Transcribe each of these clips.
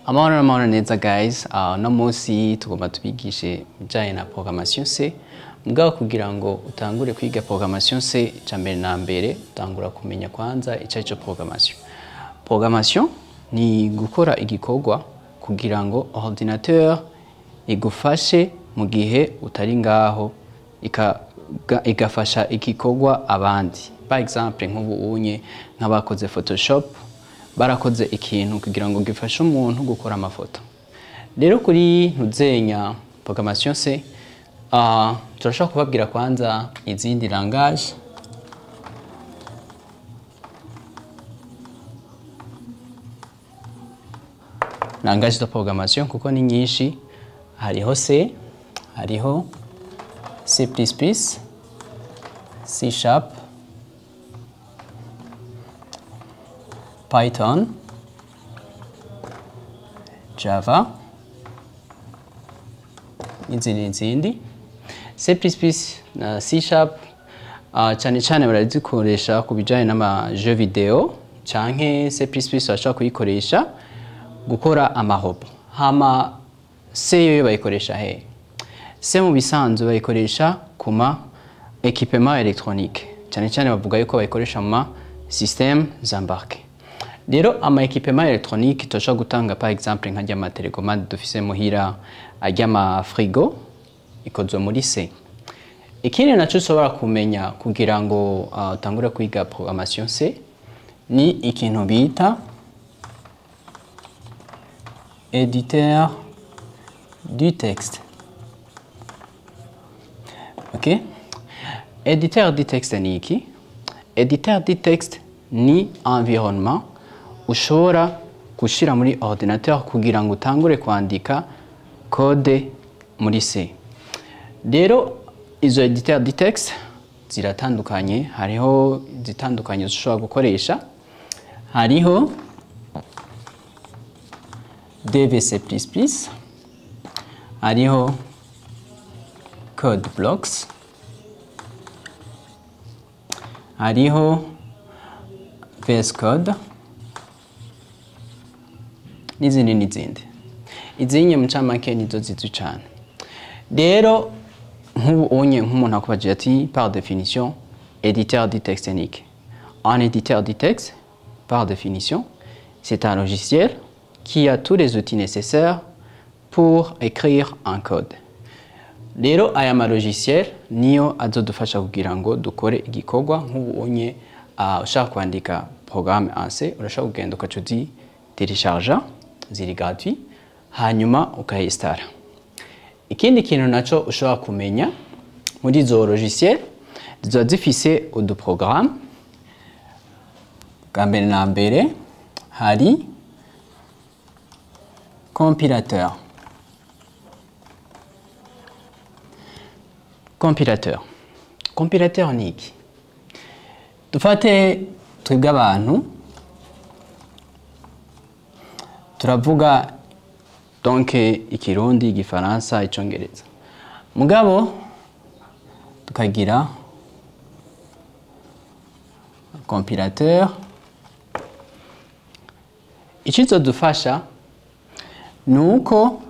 Amahoro n'amahoro neza guys, no munsi tugomba tubigishe ibijanye na programmation C. Mugabo kugira ngo utangure kwiga programmation C, ca mbere na mbere utangura kumenya kwanza ico arico programmation. Programmation ni gukora igikorwa kugira ngo ordinateur igufashe mu gihe utari ngaho, igafasha igikorwa abandi. Par exemple nk'ubu unye nk'abakoze Photoshop barakoze ikintu kugira ngo gifashe umuntu gukora amafoto. Rero kuri ntuzenya programmation C, turashobora kubabwira kwanza izindi langage. Langage de programmation kuko ni nyinshi, hariho C, hariho C++, C Sharp, Python, Java, n'izindi n'izindi. C++ na C Sharp cyane cyane barazikoresha ku bijanye n'ama jeux video, canke C++ bashobora kuyikoresha gukora amarobo. Hama C yoyo bayikoresha he? C mu bisanzwe bayikoresha kuma équipement électronique, cyane cyane bavuga yuko bayikoresha mu ma système embarqué. Rero ama équipement électronique turashobora gutanga par exemple nka rya telecommande dufise muhira, arya ma frigo ikozwe muri C. Ikindi naco ushobora kumenya kugira ngo utangure kwiga programmation C ni ikintu bita éditeur du texte. Ok? Éditeur du texte ni iki? Éditeur du texte ni environnement ushobora gushira muri ordinateur kugira ngo utangure kwandika code muri C. Rero izo éditeur du texte ziratandukanye, hariho zitandukanye ushobora gukoresha, hariho DVC++, hariho Code Blocks, hariho VS Code n'izindi n'izindi. Izi mu ncamake nizo zizwi cane. Rero nk'ubu unye nk'umuntu akubajije ati par définition éditeur du texte unique. Un éditeur du texte par définition c'est un logiciel qui a tous les outils nécessaires pour écrire un code. Rero aya ma logiciel niyo azodufasha kugira ngo dukore igikorwa. Nk'ubu unye ushaka kwandika programme en C, urashobora kugenda ukaca uzi télécharger, ziri gratuit, hanyuma ukayinstalla. Ikindi kintu naco ushobora kumenya muri izo logiciel ziba zifise uduprogramme. Bwa mbere na mbere hari compilateur. Compilateur. Compilateur ni iki? Dufate twebwe abantu turavuga donc ikirundi, igifaransa, icongereza. Mugabo tukagira compilateur. Icizodufasha nuko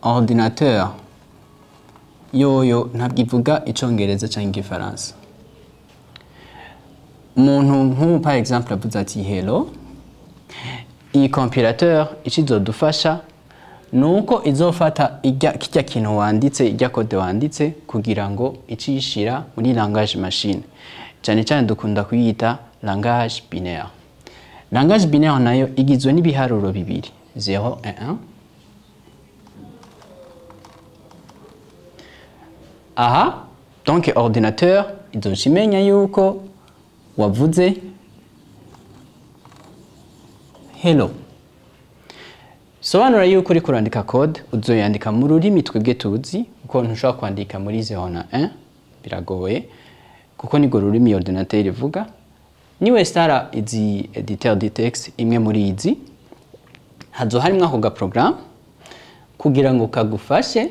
ordinateur yoyo ntabwo ivuga icongereza canke igifaransa. Umuntu nk'ubu par exemple avuze ati hello, iyi compilateur icizodufasha nuko izofata kirya kintu wanditse, irya code wanditse kugira ngo icishira muri langage machine. Cyane cyane dukunda kuyita langage binaire. Langage binaire nayo igizwe n'ibiharuro bibiri 0 et 1. Aha, donc ordinateur izocimenya yuko wavuze hello. Sobanura yuko uri kurandika code uzoyandika mu rurimi twebwe tuzi, kuko ntushobora kwandika muri 0 na 1 biragoye, kuko nirwo rurimi ordinateur ivuga. Niwe stara izi editeur de texte imwe muri izi hazo harimwo ako ga programme kugira ngo kagufashe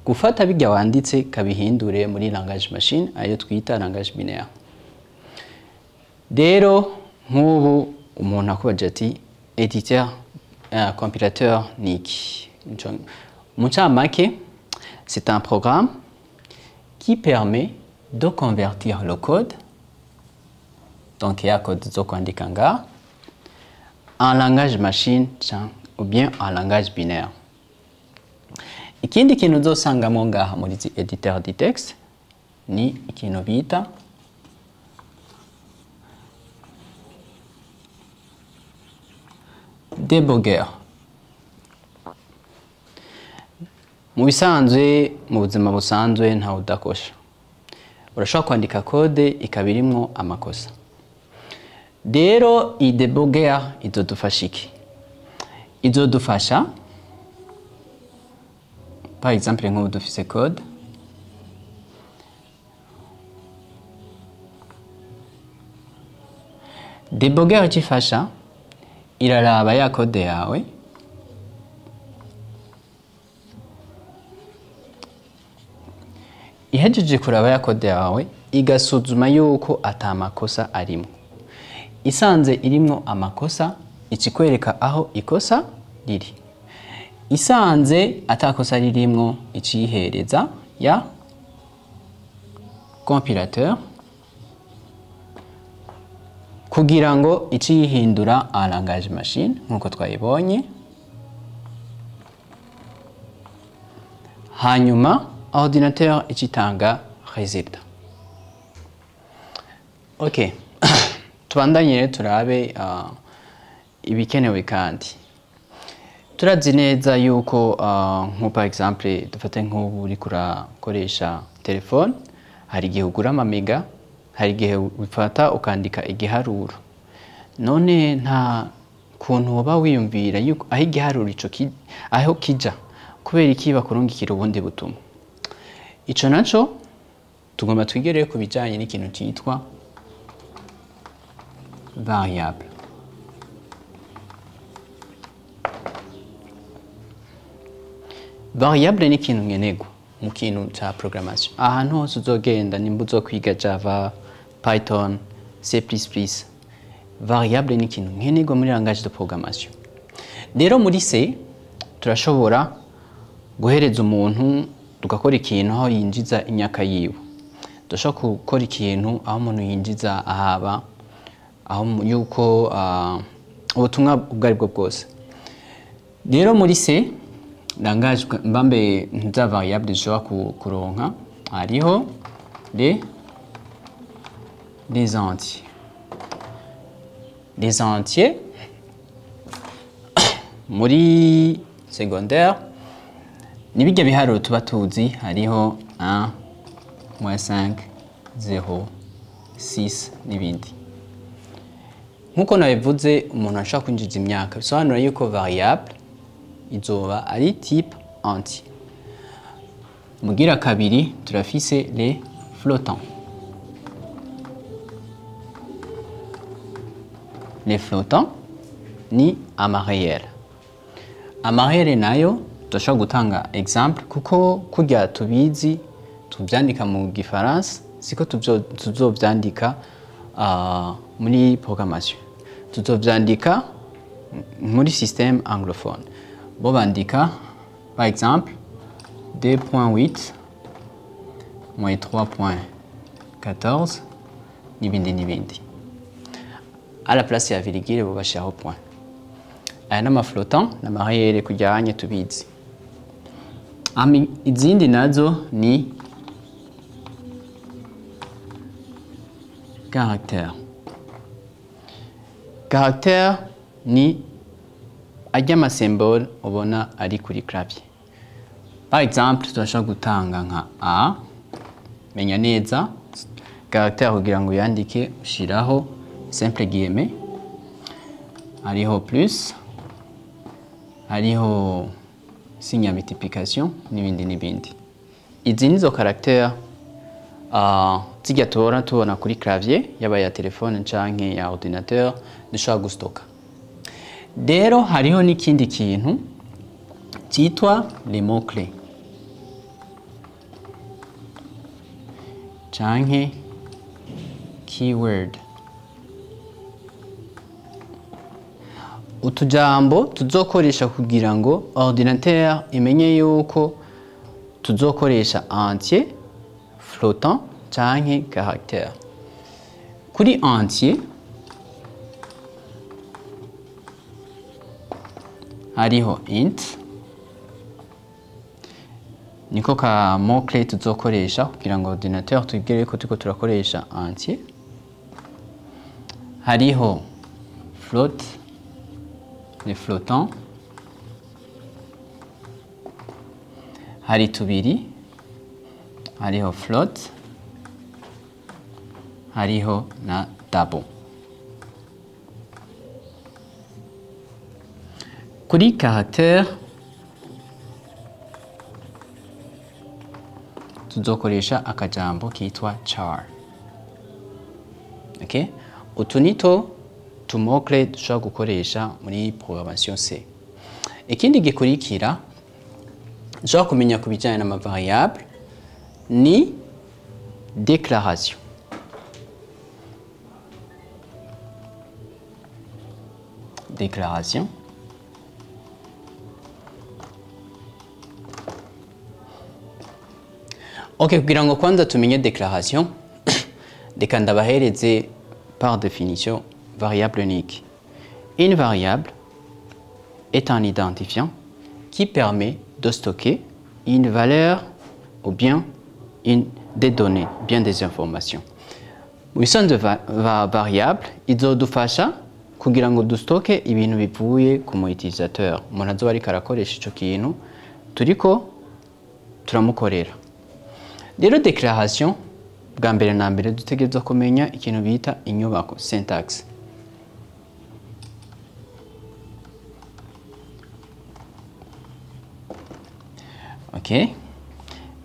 gufata bijya wanditse kabihindure muri langage machine, ayo twita langage binaire. Rero nk'ubu umuntu akubaje ati editeur Compilateur ni iki? Mu ncamake, c'est un programme qui permet de convertir le code, donc ya code zo kwandika ngaha, en langage machine ou bien en langage binaire. Ikindi kintu uzosangamo ngaha muri izi éditeur de texte ni ikintu bita debugger. Mu bisanzwe, mu buzima busanzwe, ntawe udakosha. Urashobora kwandika code ikaba irimwo amakosa. Rero iyi debugger izodufasha iki? Izodufasha, par exemple, nk'ubu dufise code, debugger icyo ifasha, iraraba ya code yawe, ihejeje kuraba ya code yawe, igasuzuma yuko ata makosa arimo. Isanze irimwo amakosa, ikikwereka aho ikosa riri. Isanze atakosa ririmwo, icihereza ya compilateur kugira ngo icihindura en langage machine nkuko twayibonye. Hanyuma ordinateur icitanga résultat. Ok, tubandanye rero turabe ibikenewe. Kandi turazi neza yuko nko par exemple, dufate nk'ubu uriko urakoresha telefone, hari igihe ugura amamega, hari igihe ufata ukandika igiharuro. None nta kuntu woba wiyumvira yuko aho igiharuro ico aho kija, kubera iki bakurungikira ubundi butumwa? Ico naco tugomba twigere ku bijanye n'ikintu citwa variable. Variable ni ikintu nkenerwa mu kintu ca programmation. Ahantu hose uzogenda, nimba uzokwiga Java, Python, C++, variable ni ikintu nkenerwa muri langage de programmation. Rero muri C turashobora guhereza umuntu, tugakora ikintu aho yinjiza imyaka yiwe. Turashobora gukora ikintu aho umuntu yinjiza ahaba, aho yuko ubutumwa ubwo aribwo bwose. Rero muri C langage, mbambe za variable dushobora kuronka, hariho les entiers. Les entiers, muri secondaire, ni bijya biharuro tuba tuzi, hariho 1, moins 5, 0, 6 n'ibindi. Nkuko nabivuze, umuntu ashobora kwinjiza imyaka, bisobanura yuko variable izoba ari type entier. Mugira kabiri, turafise les flottants. Les flottants ni ama réel. Ama réel nayo turashobora gutanga exemple, kuko kurya tubizi tuvyandika mu gifaransa siko tuzovyandika muri programmation. Tuzovyandika muri système anglophone. Bo bandika par exemple 2.8 moins 3.14 n'ibindi n'ibindi. À la place ya virgule bo bashiraho point. Aya n'ama flottant n'ama réel kujyanye tubizi. Ami izindi nazo ni caractère. Caractère ni ajya ama symbole ubona ari kuri clavier. Par exemple, turashobora gutanga nka A, menya neza caractère kugira ngo uyandike ushiraho simple guillemets, hariho plus, hariho signe ya multiplication n'ibindi n'ibindi. Izi nizo caractère zijya tubona tubona kuri clavier, yaba ya telefone canke ya ordinateur, dushobora gustoka. Rero hariho n'ikindi kintu cyitwa les mots clés canke keyword. Utujambo tuzokoresha kugira ngo ordinateur imenye yuko tuzokoresha entier, flottant canke caractère. Kuri entier hariho int, niko ka mot clé tuzokoresha kugira ngo ordinateur tubwire ko turiko turakoresha entier. Hariho float, les flottants, hari tubiri, hariho float, hariho na double. Kuri caractère tuzokoresha akajambo kitwa char. Okay? Utu nito tumokle dushobora gukoresha muri programmation C. Ikindi gikurikira dushobora kumenya ku bijyanye n'ama variable ni déclaration. Déclaration. Ok, kugira ngo kwanza tumenye déclaration, reka ndabahereze par définition variable unique. Une variable est un identifiant qui permet de stocker une valeur ou bien des données, bien des informations. Mu bisanzwe variable izodufasha kugira ngo dustoke ibintu bivuye ku mu utilisateur. Umuntu azoba ariko arakoresha ico kintu turiko turamukorera. Rero déclaration, bwa mbere na mbere dutegerezwa kumenya ikintu bita inyubako, syntaxe. Ok.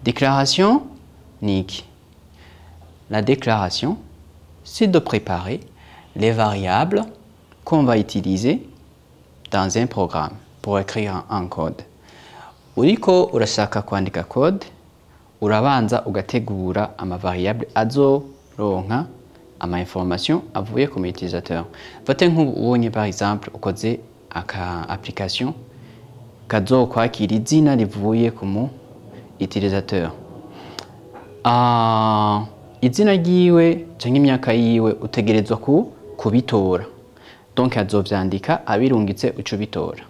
Déclaration ni iki? La déclaration, c'est de préparer les variables qu'on va utiliser dans un programme pour écrire un code. Uriko urashaka kwandika code, urabanza ugategura ama variable azoronka ama information avuye ku utilisateur. Fate nk'ubu ubonye par exemple ukoze aka application kazokwakira izina rivuye ku mu utilisateur. Izina ryiwe canke imyaka yiwe utegerezwa kubitora. Donc azovyandika abirungitse uco bitora.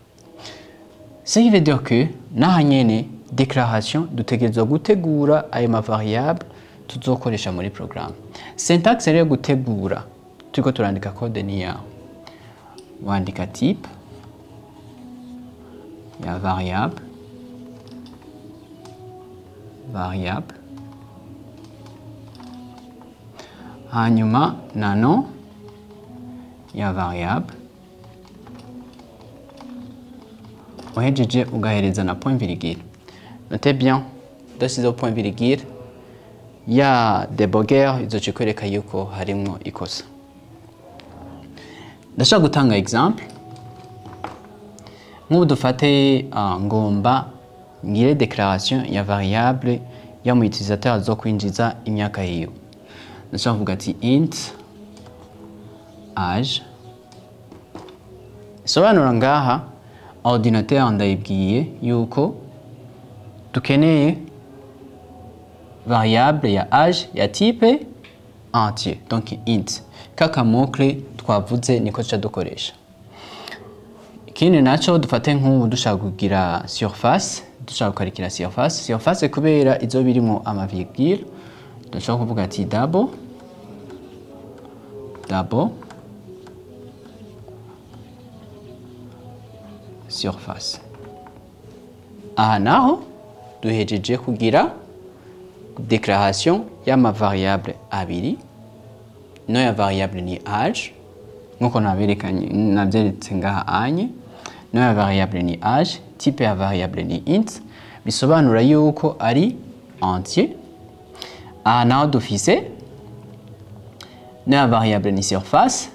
Ce qui veut dire que naha nyene déclaration dutegerezwa gutegura ayo ma variable tuzokoresha muri programme. Syntaxe rero gutegura turiko turandika code ni yawe. Wandika type ya variable, variable, hanyuma na nom ya variable, uhejeje ugahereza na point virgule. Notez bien, udasizeho point virgule ya debugger izoca ikwereka yuko harimwo ikosa. Ndashaka gutanga exemple. Nk'ubu dufate ngomba ngire déclaration ya variable ya mu utilisateur azokwinjiza imyaka yiwe. Ndashaka kuvuga ati int age. Sobanura ngaha ordinateur ndayibwiye yuko dukeneye variable ya age ya type entier, donc int. Kaka mot clé twavuze niko tuca dukoresha. Ikindi naco dufate nk'ubu dushaka kugira surface, dushaka gukarikira surface, surface kubera izo birimo ama virgule, dushaka kuvuga ati double, double surface. Aha naho duhejeje kugira déclaration y'ama variable abiri. No ya variable ni age, nkuko naberekanye navyeretse ngaha anye. No ya variable ni age, type ya variable ni int, bisobanura yuko ari entier. Aha naho dufise no ya variable ni surface,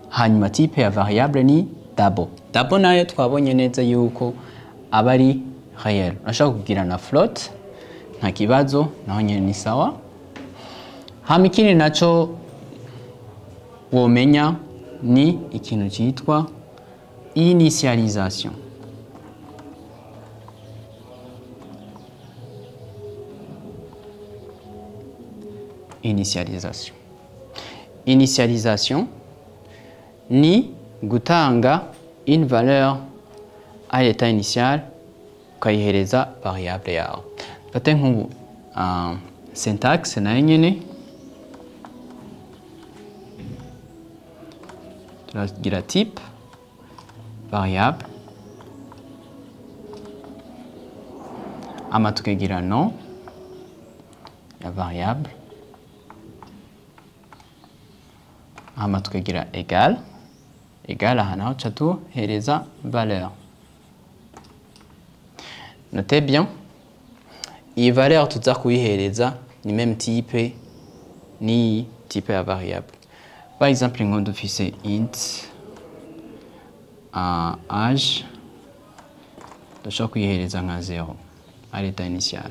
hanyuma type ya variable ni double. Double nayo twabonye neza yuko aba ari réel. Urashobora kugira na float nta kibazo, naho nyene ni sawa. Hama ikindi naco womenya ni ikintu citwa Initialisation. Initialisation. Initialisation ni gutanga une valeur à l'état initial ukayihereza variable yawe. Fate nk'ubu syntaxe nayo nyene turagira type variable ama tukagira nom ya variable hama tukagira égal égal aha naho ca duhereza valeur. Notez bien, iyi valeur tuza kuyihereza ni même type ni type ya variable. Par exemple nko dufise int age dushobora kuyihereza nka 0 à l'état initial.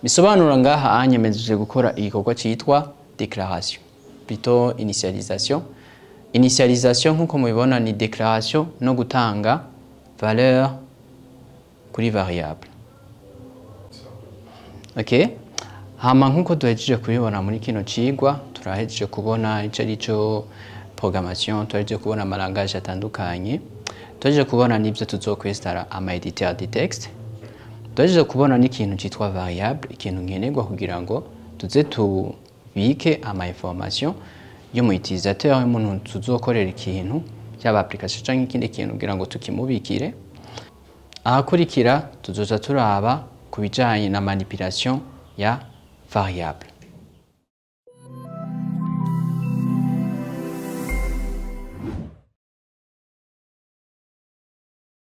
Bisobanura ngaha anyemeje gukora igikorwa citwa déclaration, plutôt initialisation. Initialisation nkuko mubibona ni déclaration no gutanga valeur kuri variable. Okay? Hama nkuko duhejeje kubibona muri kino cigwa, turahejeje kubona ico arico programmation, turahejeje kubona amalangage atandukanye, turahejeje kubona n'ivyo tuzokwestara ama éditeur de texte, turahejeje kubona n'ikintu citwa variable, ikintu nkenerwa kugira ngo tuze tubike ama information y'umu utilisateur, y'umuntu tuzokorera ikintu, yaba application canke ikindi kintu kugira ngo tukimubikire. Ahakurikira tuzoza turaba ku bijanye na manipulation ya variable.